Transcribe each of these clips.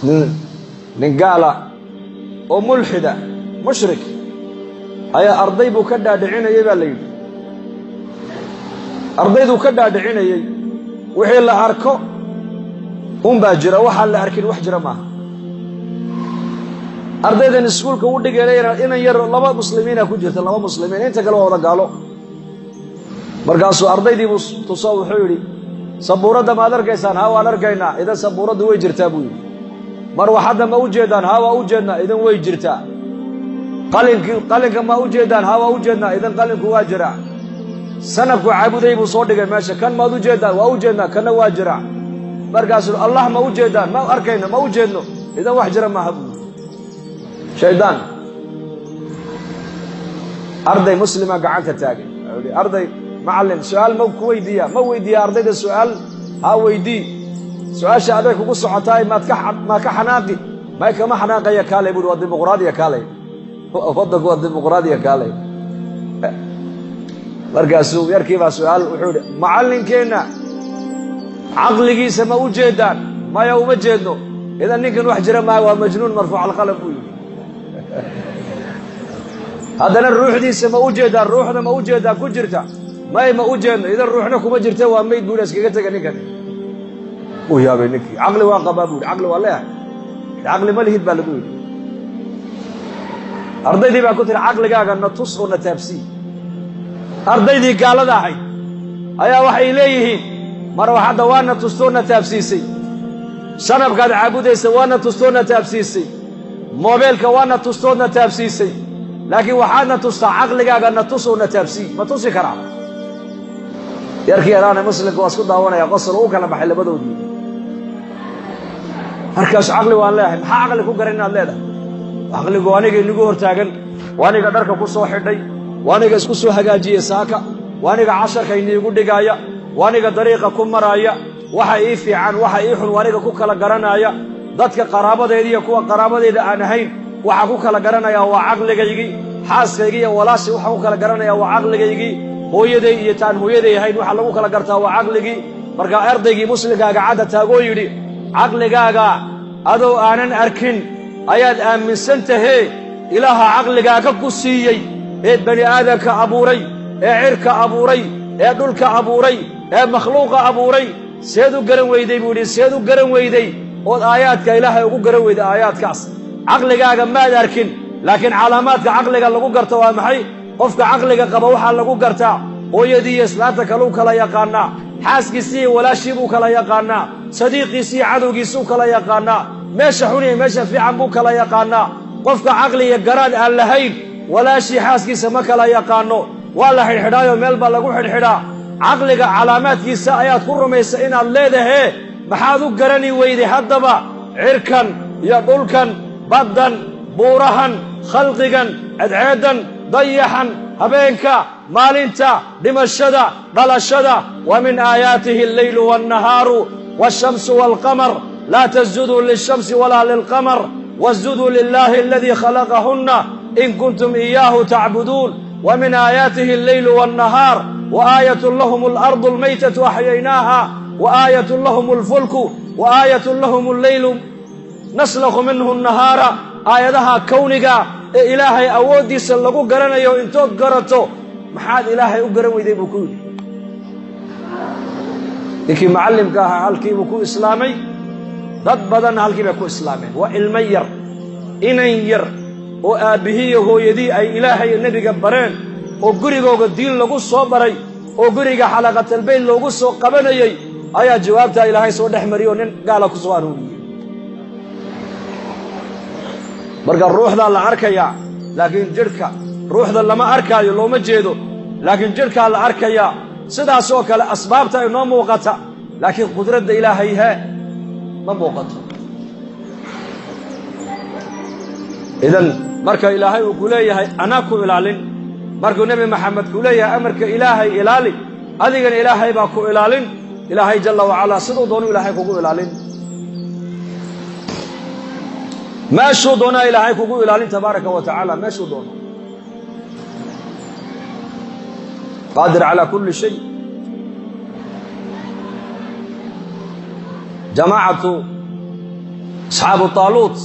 Nin gaala oo mulxida, mushrik, ayaa arday buu ka dhaadhicinayey baa la yidhi. Ardayduu ka dhaadhicinayey wixii la arko unbaa jira, waxaan la arkin wax jira maaha. Ardaydan iskuulka u dhigayna inan yar, laba muslimiina ku jirta, laba muslimiin, inta kale waa wada gaalo. Markaasuu ardaydiibuu tuso, wuxuu yidhi: "Sabuuradda maad arkaysaan?" "Ha, waan arkaynaa." "Idan sabuuraddu way jirtaa," buu yidhi. "Marwaxadda ma u jeedaan?" "Ha, waa u jeednaa." "Idan way jirtaa." "Qalinkii, qalinka ma u jeedaan?" "Ha, waa u jeednaa." "Idan qalinku waa jiraa." Sanabku caabuday buu soo dhigay meesha. "Kan maad u jeedaan?" "Waa u jeednaa, kanna waa jiraa." Markaasuu: "Allah ma u jeedaan?" "Ma arkayno, ma u jeedno." "Idan wax jira maaha," buu yidhi. Shaydaan. Arday muslima gacanta taagay, wuxuu yidhi: "Arday, macallin, su'aal ma ku weydiiya?" "Ma weydiiya ardayda su'aal?" "Ha, weydii." "Su-aasha aday kugu socotaay, maad ka xanaaqi?" "May, kama xanaaqaya, kaalay," buuri. "Waa dimuqraadiya, kaalay, waddanku waa dimuqraadiya, kaalay." Markaasuu yarkii baa su'aal, wuxuu yidhi: "Macallinkeenna caqligiisa ma u jeedaan?" "Maya, uma jeedno." "Idan ninkan wax jira maaha, waa majnuun marfuuc alqalam," buu yidhi. "Haddana ruuxdiisa ma u jeedaan? Ruuxda ma u jeedaan ku jirta?" "May, ma u jeedno." "Idan ruuxna kuma jirta, waa mayd," buu yidhi, "iskaga tega ninkan." Uu yaabay ninkii. "Caqli waan qabaa," buu yidhi, "caqli waan leeyahay." "Caqli ma lihid," baa lagu yidhi. Ardaydii baa ku tiri: "Caqligaaga na tus oo na taabsii." Ardaydii gaalada ahayd ayaa waxay leeyihiin: "Marwaxadda waana tustoo na taabsiisay, sanabkaad caabudaysa waana tustoo na taabsiisay, moobeelka waana tustood na taabsiisay, laakiin waxaadna tustaa caqligaaga, na tus oo na taabsii, ma tusi karaa?" Yarkii yaraana muslimka waa isku daawanaya, qosol u kala baxay labadoodii. Markaasu: "Caqli waan leeyahay." "Maxaa caqli ku garan inaad leedahay? Caqligu aniga inagu hortaagan, waa aniga dharka ku soo xidhay, waa aniga isku soo hagaajiyey saaka, waa aniga casharka iniigu dhigaaya, waa aniga dariiqa ku maraaya, waxa ii fiican, waxa ii xun waa aniga ku kala garanaaya, dadka qaraabadayda iyo kuwa qaraabadayda aan ahayn waxaa ku kala garanayaa waa caqligaygii, xaaskaygii iyo walaashay waxaan ku kala garanayaa waa caqligaygii, hooyaday iyo taan hooyaday ahayn waxaa lagu kala gartaa waa caqligii." Markaa ardaygii muslimkaa gacanta taagoo yidhi: "Caqligaaga adoo aanan arkin ayaad aaminsan tahee, Ilaaha caqligaaga ku siiyey ee bani aadamka abuuray, ee cirka abuuray, ee dhulka abuuray, ee makhluuqa abuuray, seed u garan weyday?" buu yidhi. "Seed u garan weyday ood aayaadka Ilaahay ugu garan weyday aayaadkaas? Caqligaaga maad arkin, laakiin calaamaadka caqliga lagu garto waa maxay? Qofka caqliga qaba waxaa lagu gartaa hooyadii iyo islaanta kaluu kala yaqaanaa, xaaskiisii iyo walaashii buu kala yaqaanaa, sadiiqiisii iyo cadowgiisuu kala yaqaanaa, meesha xun iyo meesha fiican buu kala yaqaanaa. Qofka caqli iyo garaad aan lahayn walaashii, xaaskiisa ma kala yaqaano, waa la xidhxidhaayo meel baa lagu xidhxidhaa. Caqliga calaamaadkiisa ayaad ku rumaysa inaad leedahee, maxaad u garani weyday haddaba cirkan iyo dhulkan, baddan, buurahan, khalqigan, cadceeddan, dayaxan, habeenka, maalinta, dhimashada, dhalashada? Wa min aayaatihi alleylu wannahaaru walshamsu waalqamar, laa tasjuduu lilshamsi walaa lilqamar, wasjuduu lilahi aladii khalaqahunna in kuntum iyaahu tacbuduun. Wa min aayaatihi alleylu wannahaar, wa aayatun lahum alardu almaytatu axyaynaaha, wa aayatun lahum alfulku, wa aayatun lahum alleylu naslakhu minhu nahaara." Aayadaha kowniga ee Ilaahay awooddiisa lagu garanayo intood garato, maxaad Ilaahay u garan weyday?" buu ku yidhi. Ninkii macallimka ahaa halkiibuu ku islaamay, dad badanna halkii bay ku islaameen. Waa ilmo yar, inan yar oo aabbihiiyo hooyadii ay Ilaahay iyo nebiga bareen, oo gurigooga diin lagu soo baray, oo guriga xalaqatalbayt loogu soo qabanayey, ayaa jawaabtaa Ilaahay soo dhex mariyo, nin gaala ku soo arooriyey. Marka ruuxdaa la arkayaa, laakiin jidhka, ruuxda lama arkaayo, looma jeedo, laakiin jidhkaa la arkayaa. Sidaasoo kale asbaabta inoo muuqata, laakiin qudradda Ilaahay hee ma muuqato. Idan marka Ilaahay uu ku leeyahay anaa ku ilaalin, markuu Nebi Maxamed ku leeyahay amarka Ilaahay ilaali, adigana Ilaahay baa ku ilaalin. Ilaahay jalla wacalaa siduu doonu Ilaahay kugu ilaalin, meeshuu doonaa Ilaahay kugu ilaalin tabaaraka wa tacaala, meeshuu doono, qaadir calaa kulli shay. Jamaacatu Asxaabu Taaluut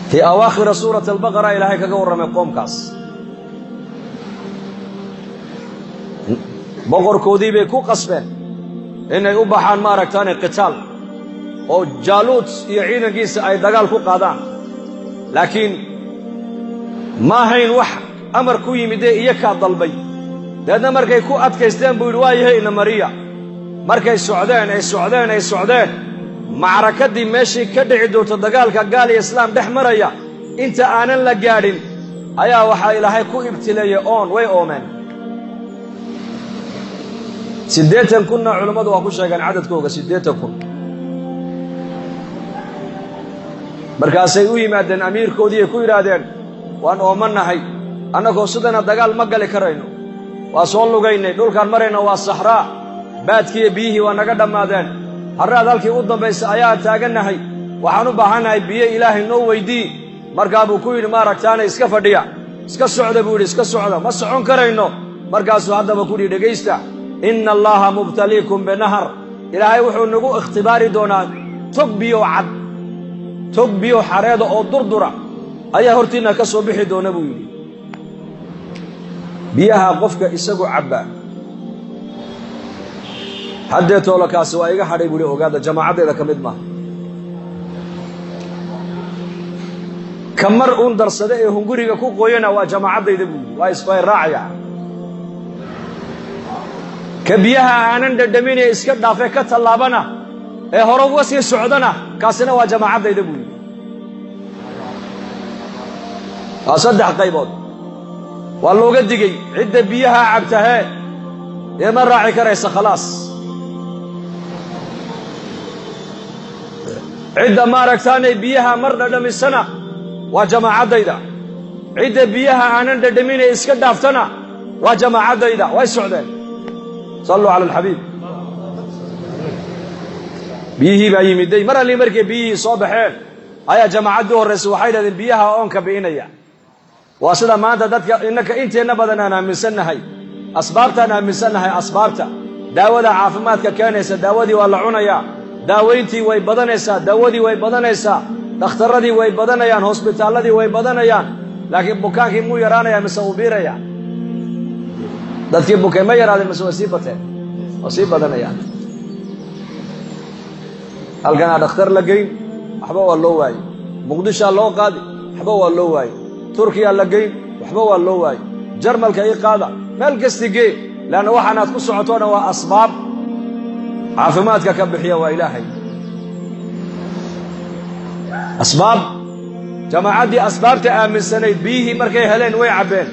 fii awaakhira suurati Albaqara Ilaahay kaga warramay qoomkaas. Boqorkoodii bay ku qasbeen inay u baxaan maaragtaane qitaal oo Jaaluut iyo ciidankiisa ay dagaal ku qaadaan, laakiin ma ahayn wax amar ku yimidee iyakaa dalbay. Dabeedna markay ku adkaysteen buu yidhi, waa yahay, ina mariya. Markay socdeen ay socdeen ay socdeen, macrakadii meeshii ka dhici doonto dagaalka gaal iyo islaam dhex maraya inta aanan la gaadhin ayaa waxaa Ilaahay ku ibtileeyey oon. Way oomeen. 80,000-na culammadu waa ku sheegeen cadadkooga, 80,000. Markaasay u yimaadeen amiirkoodii ay ku yidhaahdeen, waan oomannahay, annagoo sidana dagaal ma gali karayno, waa soo lugaynay, dhulkaan marayna waa saxraa, baadkiiyo biyihii waa naga dhammaadeen, harraad halkii u dambaysa ayaan taagannahay, waxaan u baahannahay biyo, Ilaahay noo weydii. Markaa buu ku yidhi, maaragtaana iska fadhiya, iska socda buu yidhi, iska socda, ma socon karayno. Markaasuu haddaba ku yidhi, dhegaysta, inna Allaaha mubtaliikum binahar, Ilaahay wuxuu nagu ikhtibaari doonaa tog biyo cad, tog biyo xareeda oo durdura ayaa hortiinna ka soo bixi doona buu yidhi. Biyaha qofka isagu cabbaa haddee toolakaasi waa iga hadhay buu hi, ogaada jamaacaddeeda ka mid maaha. Ka mar uun darsada ee hunguriga ku qoyana waa jamaacaddayda buu yidhi, waa isbay raacaya. Ka biyaha aanan dhadhaminee iska dhaafee ka tallaabana ee hore uga sii socdana, kaasina waa jamaacaddayda buu yidhi. Waa saddex qaybood waa looga digey cidda biyaha cabtahee dee ma raaci karaysa, khalaas. Cidda maaragtaanay biyaha mar dhadhamisana waa jamaacaddayda, cidda biyaha aanan dhadhaminee iska dhaaftana waa jamaacaddayda. Way socdeen. Salluu cala alxabiib. Biyihii baa yimiday. Mar allii markay biyihii soo baxeen ayaa jamaacaddii horraysay waxay yidhahdeen, biyaha oonka bi'inaya. Waa sida maanta dadka innaka inteenna badan aan aaminsannahay, asbaabtaan aaminsannahay, asbaabta daawada caafimaadka keenaysa. Daawadii waa la cunayaa, daawayntii way badanaysaa, daawadii way badanaysaa, dhakhtarradii way badanayaan, hosbitaalladii way badanayaan, laakiin bukaankii muu yaraanayaa mise uu biiraya? Dadkii bukay ma yaraadeen mise way sii bateen? Waa sii badanayaan. Halkanaa dhakhtar la geyn, waxba waa loo waayey. Muqdishaa loo qaadi, waxba waa loo waayey. Turkiyaa la geyn, waxba waa loo waayey. Jarmalka ii qaada, meel kasti gee, leanna waxaanaad ku socotoo dhan waa asbaab. Caafimaadka ka bixiya waa Ilaahay. Asbaab. Jamaacaddii asbaabta aaminsanayd biyihii markay heleen way cabbeen.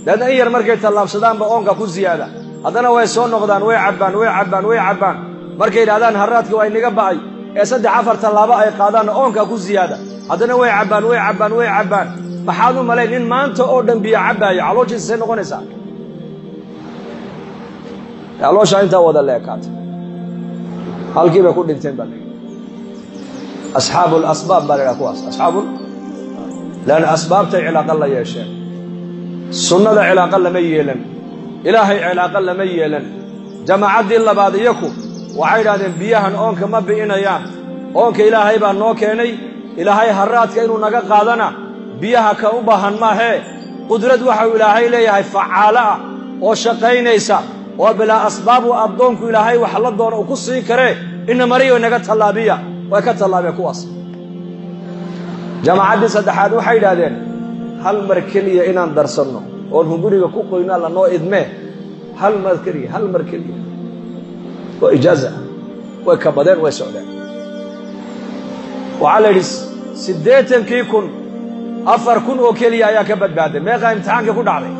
Dabeedna in yar markay tallaabsadaanba oonka ku siyaada, haddana way soo noqdaan, way cabbaan, way cabbaan, way cabbaan. Markay yidhahdaan harraadkii waa inaga ba'ay ee saddex afar tallaabo ay qaadaanna oonka ku siyaada, haddana way cabbaan, way cabbaan, way cabbaan. Maxaad u malayn nin maanta oo dhan biyo cabbaaya calooshiisa say noqonaysaa? Caloosha intaa wada leekaatay, halkii bay ku dhinteen baa layidhi. Asxaabu lasbaab baa la yidhaha kuwaas, asxaabu leanna asbaabtay cilaaqa la yeesheen, sunnada cilaaqa lama yeelan, Ilaahay cilaaqa lama yeelan. Jamaacaddii labaad iyaku waxay idhahdeen, biyahan oonka ma bi'inayaan, oonka Ilaahay baa noo keenay, Ilaahay harraadka inuu naga qaadana biyaha ka u baahan maahee, qudrad waxau Ilaahay leeyahay facaalo ah oo shaqaynaysa oo bilaa asbaabu addoonku Ilaahay wax la doono uu ku siin karee, ina mariyo inaga tallaabiya. Way ka tallaabeen kuwaas. Jamaacaddii saddexaad waxay yidhaahdeen, hal mar keliya inaan darsanno oon hunguriga ku qoyno alla noo idmee, hal mar keliya, hal mar keliya waa ijaaza. Way kabadeen, way socdeen. Waxaa la yidhi 80,000 4,000 oo keliya ayaa ka badbaaday. Meeqaa imtixaankii ku dhacday?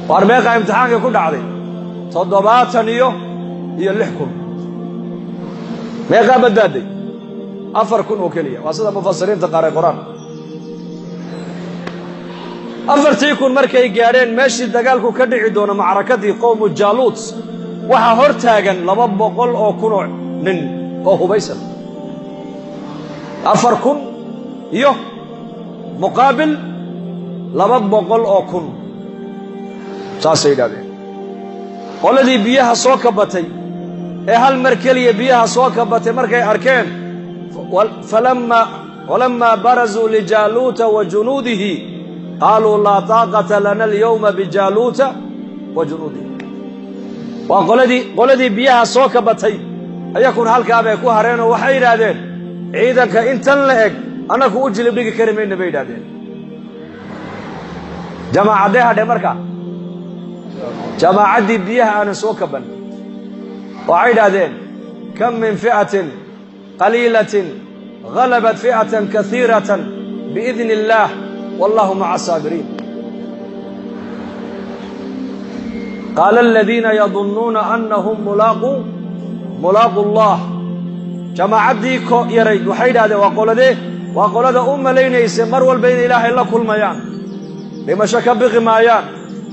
Waar meeqaa imtixaankii ku dhacday? 76,000. Meeqaa badbaaday? 4,000 oo keliya. Waa sida mufasiriinta qaar ay qoraan. 4,000 markay gaadheen meeshii dagaalku ka dhici doono, macrakadii qowmu Jaaluut, waxaa hor taagan 200,000 oo nin oo hubaysan. 4,000 iyo muqaabil 200,000, saasay yidhahdeen. Qoladii biyaha soo kabatay ee hal mar keliya biyaha soo kabatay markay arkeen Walamaa barazuu lijaaluuta wa junuudihi qaaluu laa taaqata lana alyawma bijaaluuta wa junuudihi. Waa qoladii biyaha soo kabatay, ayakuna halkaabay ku hareenoo waxay yidhaahdeen, ciidanka intan la eg annaku u jilib dhigi kari mayna, bay yidhahdeen. Jamaacaddee hadhe marka? Jamaacaddii biyaha aanan soo kaban. Waxay yidhaahdeen, kam min fi'atin qaliilatin galabat fi'atan kaiiratan biidni illaah, wallahu maca asaabiriin. Qaala aladiina yadunnuuna annahum mulaaqu allah. Jamaacaddii ko yarayd waxay yidhahdeen, waa qoladee? Waa qolada u malaynaysa mar walba inay Ilaahay la kulmayaan. Dhimasho ka biqi maayaan,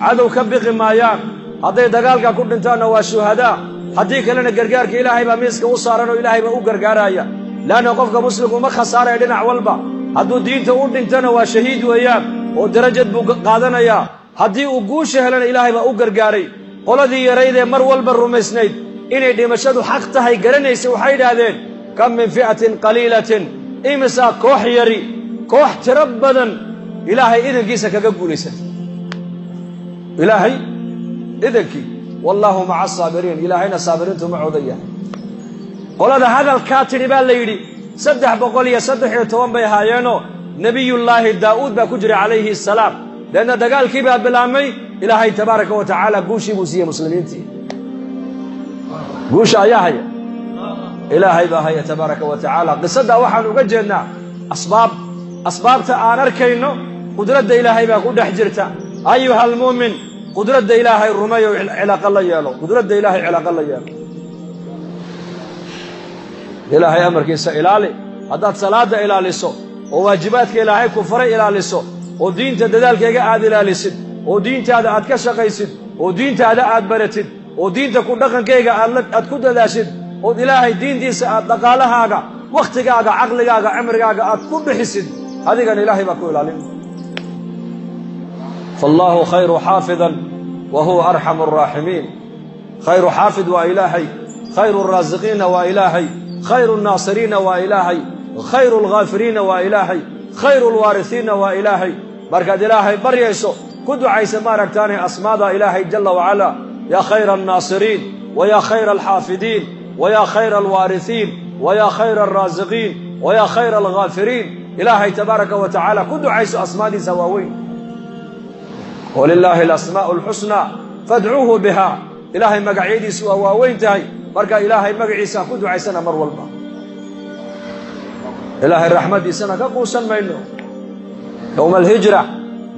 cadow ka biqi maayaan. Hadday dagaalka ku dhintaanna waa shuhadaa, haddii kalena gargaarka Ilaahay baa miiska u saaran oo Ilaahay baa u gargaaraya. Leanna qofka muslimku uma khasaaraya dhinac walba. Hadduu diinta u dhintana waa shahiid weeyaan oo darajad buu qaadanayaa. Haddii uu guusha helana Ilaahay baa u gargaaray. Qoladii yaraydee mar walba rumaysnayd inay dhimashadu xaq tahay garanaysa waxay yidhaahdeen, kam min fi'atin qaliilatin, imisaa koox yari koox tiro badan Ilaahay idankiisa kaga guulaysatay, Ilaahay idankii, wallaahu maca asaabiriin, Ilaahayna saabiriintu ma codan yahay. Qolada hadalkaa tidhi baa la yidhi 313 bay ahaayeenoo Nebiyullaahi Daa'uud baa ku jiray calayhi asalaam. Deedna dagaalkii baa bilaabmay. Ilaahay tabaaraka wa tacaala guushii buu siiyey muslimiintii. Guusha ayaa haya, Ilaahay baa haya tabaaraka wa tacaala. Qisaddaa waxaan uga jeednaa asbaab, asbaabta aan arkayno qudradda Ilaahay baa ku dhex jirta. Ayuha almu'min, qudradda Ilaahay rumeeyo, cilaaqa la yeelo qudradda Ilaahay, cilaaqa la yeelo. Ilaahay amarkiisa ilaali. Haddaad salaadda ilaaliso oo waajibaadka Ilaahay ku faray ilaaliso oo diinta dadaalkeega aad ilaalisid oo diintaada aad ka shaqaysid oo diintaada aad baratid oo diinta ku dhaqankayga aad ku dadaashid ood Ilaahay diintiisa aad dhaqaalahaaga, wakhtigaaga, caqligaaga, cimrigaaga aad ku bixisid, adigana Ilaahay baa ku ilaalin. Faallaahu khayru xaafidan wa huwa arxamu araaximiin. Khayru xaafid waa Ilaahay, khayru raasiqiinna waa Ilaahay, khayru nnaasiriinna waa Ilaahay, khayru alghaafiriinna waa Ilaahay, khayru alwaarisiinna waa Ilaahay. Markaad Ilaahay baryayso, ku ducaysa maaragtaanay asmaada Ilaahay jalla wacalaa: yaa khayra alnaasiriin, wa yaa khayra alxaafidiin, wa yaa khayra alwaarisiin, wa yaa khayra alraasiqiin, wa yaa khayra alghaafiriin. Ilaahay tabaaraka wa tacaala ku ducayso asmaadiisa waaweyn. Walilaahi alasmaa'u alxusnaa fadcuuhu biha. Ilaahay magacyadiisu waa waaweyn tahay, marka Ilaahay magaciisaan ku ducaysana mar walba. Ilaahay raxmaddiisana ka quusan mayno. Yowma alhijra,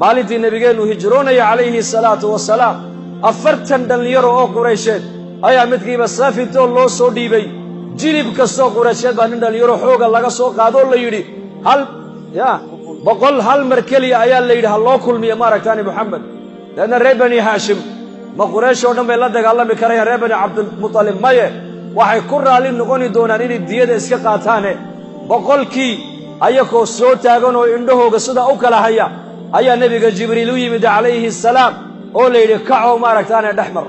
maalintii nebigeennu hijroonaya calayhi asalaatu wasalaam, 40 dhallinyaro oo Quraysheed ayaa midkiiba saafintoo loo soo dhiibay. Jilib kastoo Quraysheed baa nin dhallinyaro xooga laga soo qaadoo la yidhi hal ya 100 hal mar keliya ayaa la yidhi ha loo kulmiyo maaragtaani Moxamed. Deedna reer Bani Haashim ma Quraysh oo dhan bay la dagaalami karayaan? Reer Bani Cabdilmutalib maye, waxay ku raalli noqoni doonaan inay diyada iska qaataane. 100kii ayakoo soo taagan oo indhahooga sidaa u kala haya ayaa nebiga Jibriil u yimid calayhi asalaam oo la yidhi, kacow maaragtaane dhex mar.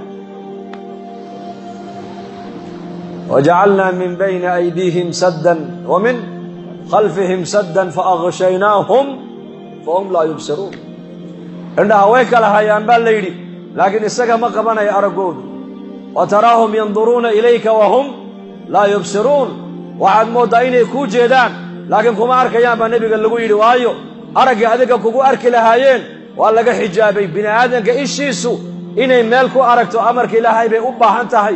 Wajacalnaa min bayni aydiihim saddan wa min khalfihim saddan faaqshaynaahum fahum laa yubsiruun. Indhaha way kala hayaan baa la yidhi, laakiin isaga ma qabanayo araggoodu. Wa taraahum yanduruuna ilayka wahum laa yubsiruun. Waxaad mooddaa inay kuu jeedaan, laakiin kuma arkayaan baa nebiga lagu yidhi. Waayo, araggii adiga kugu arki lahaayeen waa laga xijaabay. Bini aadanka ishiisu inay meel ku aragto amarka Ilaahay bay u baahan tahay.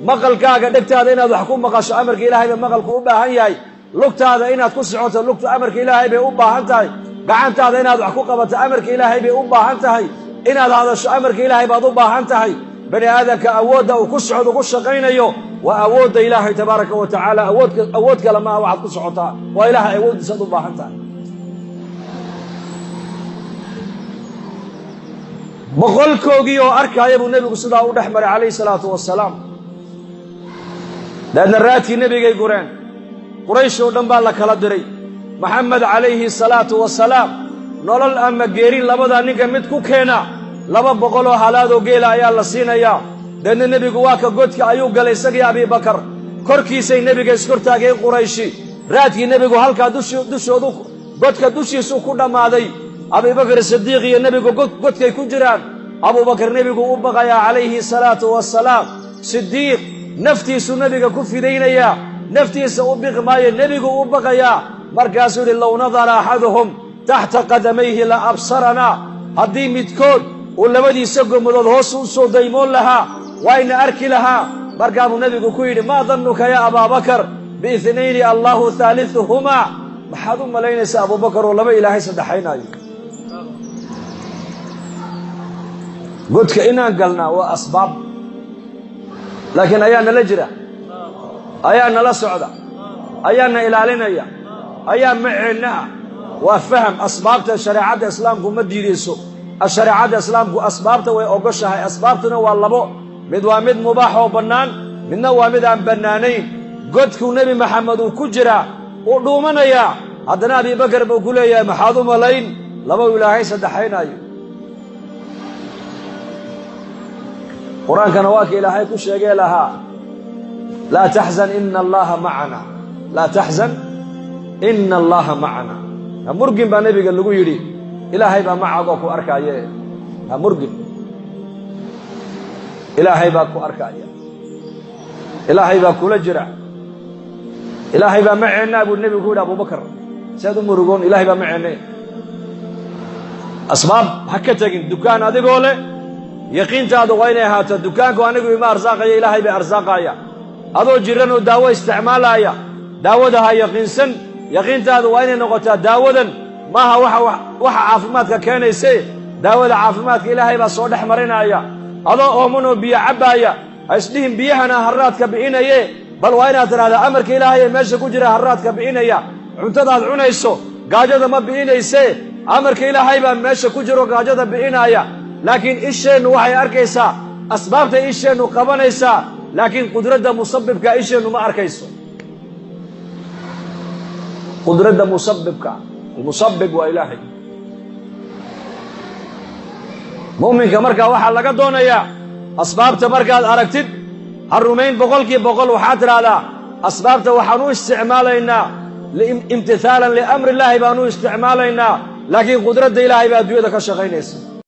Maqalkaaga, dhegtaada inaad wax ku maqasho, amarka Ilaahay bay maqalku u baahan yahay. Lugtaada inaad ku socoto, lugtu amarka Ilaahay bay u baahan tahay. Gacantaada inaad wax ku qabato, amarka Ilaahay bay u baahan tahay. Inaad hadasho, amarka Ilaahay baad u baahan tahay. Bani aadamka awoodda uu ku socdo, ku shaqaynayo, waa awoodda Ilaahay tabaaraka wa tacaala. Awood kale maaha waxaad ku socotaa, waa Ilaahay awooddiisaad u baahan tahay. 100koogii oo arkaaya buu nebigu sidaa u dhex maray calayhi salaatu wasalaam. Deedna raadkii nebigay gureen. Quraysh oo dhan baa la kala diray. Maxamed calayhi salaatu wasalaam nolol ama geeri labadaa ninka mid ku keena, 200 oo halaadoo geela ayaa la siinayaa. Deedna nebigu waa ka godka ayuu galay isagii Abiibakar. Korkiisay nebiga iskortaageen Qurayshi. Raadkii nebigu halkaa dushoodu godka dushiisuu ku dhammaaday. Abubakar Sidiiq iyo nebigu godkay ku jiraan. Abubakar nebigu u baqayaa calayhi salaatu wasalaam. Sidiiq naftiisuu nebiga ku fidaynayaa, naftiisa u biqi maayo, nebigu u baqayaa. Markaasuu yidhi: "Low nadara axaduhum taxta qadamayhi la absaranaa." Haddii midkood uu labadiisa gomadood hoos u soo daymoon lahaa, wayna arki lahaa. Markaabuu nebigu ku yidhi: "Maa dannuka yaa Abaabakar biithnayni Allahu thaalithuhumaa?" Maxaad u malaynaysaa, Abubakar, oo laba Ilaahay saddexaynaayo? Godka inaan galnaa waa asbaab, laakiin ayaa nala jira, ayaa nala socda, ayaa na ilaalinaya, ayaa maceenna ah? Waa faham. Asbaabta shareecadda Islaamku ma diideyso. Shareecadda Islaamku asbaabta way ogoshahay. Asbaabtuna waa labo: mid waa mid mubaax oo bannaan, midna waa mid aan bannaanayn. Godkuu Nebi Maxamed uu ku jiraa, uu dhuumanayaa, haddana Abibakar buu ku leeyahay: "Maxaad u malayn laba uu Ilaahay saddexaynaayo?" Qur-aankana waa ka Ilaahay ku sheegee lahaa: "Laa taxzan ina Allaha macana, laa taxzan ina Allaha macana." Ha murgin baa nebiga lagu yidhi, Ilaahay baa macagoo ku arkaaye. Ha murgin, Ilaahay baa ku arkaaya, Ilaahay baa kula jira, Ilaahay baa maceennaa buu nebigu ku yidhi Abubakar. Si aad u murugoon, Ilahay baa maceenne. Asbaab ha ka tegin. Dukaan adigoo leh, yaqiintaadu waa inay ahaato: dukaanku anigu ima arsaaqaya, Ilaahay bay arsaaqaya. Adoo jiran oo daawo isticmaalaaya, daawada ha yaqiinsan. Yaqiintaadu waa inay noqotaa: daawadan maaha waxa caafimaadka keenayse, daawada caafimaadka Ilaahay baa soo dhex marinaya. Adoo ooman oo biyo cabbaaya, ha isdhihin biyahana harraadka bi'inaye, bal waa inaad tidhahdaa: amarka Ilaahay ee meesha ku jira harraadka bi'inaya. Cuntadaad cunayso gaajada ma bi'inayse, amarka Ilaahay baa meesha ku jiro gaajada bi'inaaya. Laakiin isheennu waxay arkaysaa asbaabtay isheennu qabanaysaa, laakiin qudradda musabibka isheennu ma arkayso. Qudradda musabibka, almusabib waa Ilaahay. Mu'minka markaa waxaa laga doonayaa, asbaabta markaad aragtid ha rumayn 100%. Waxaad tidhaahdaa: asbaabta waxaan u isticmaalaynaa imtithaalan liamri illaahi baan u isticmaalaynaa, laakiin qudradda Ilaahay baa adduunyada ka shaqaynaysa.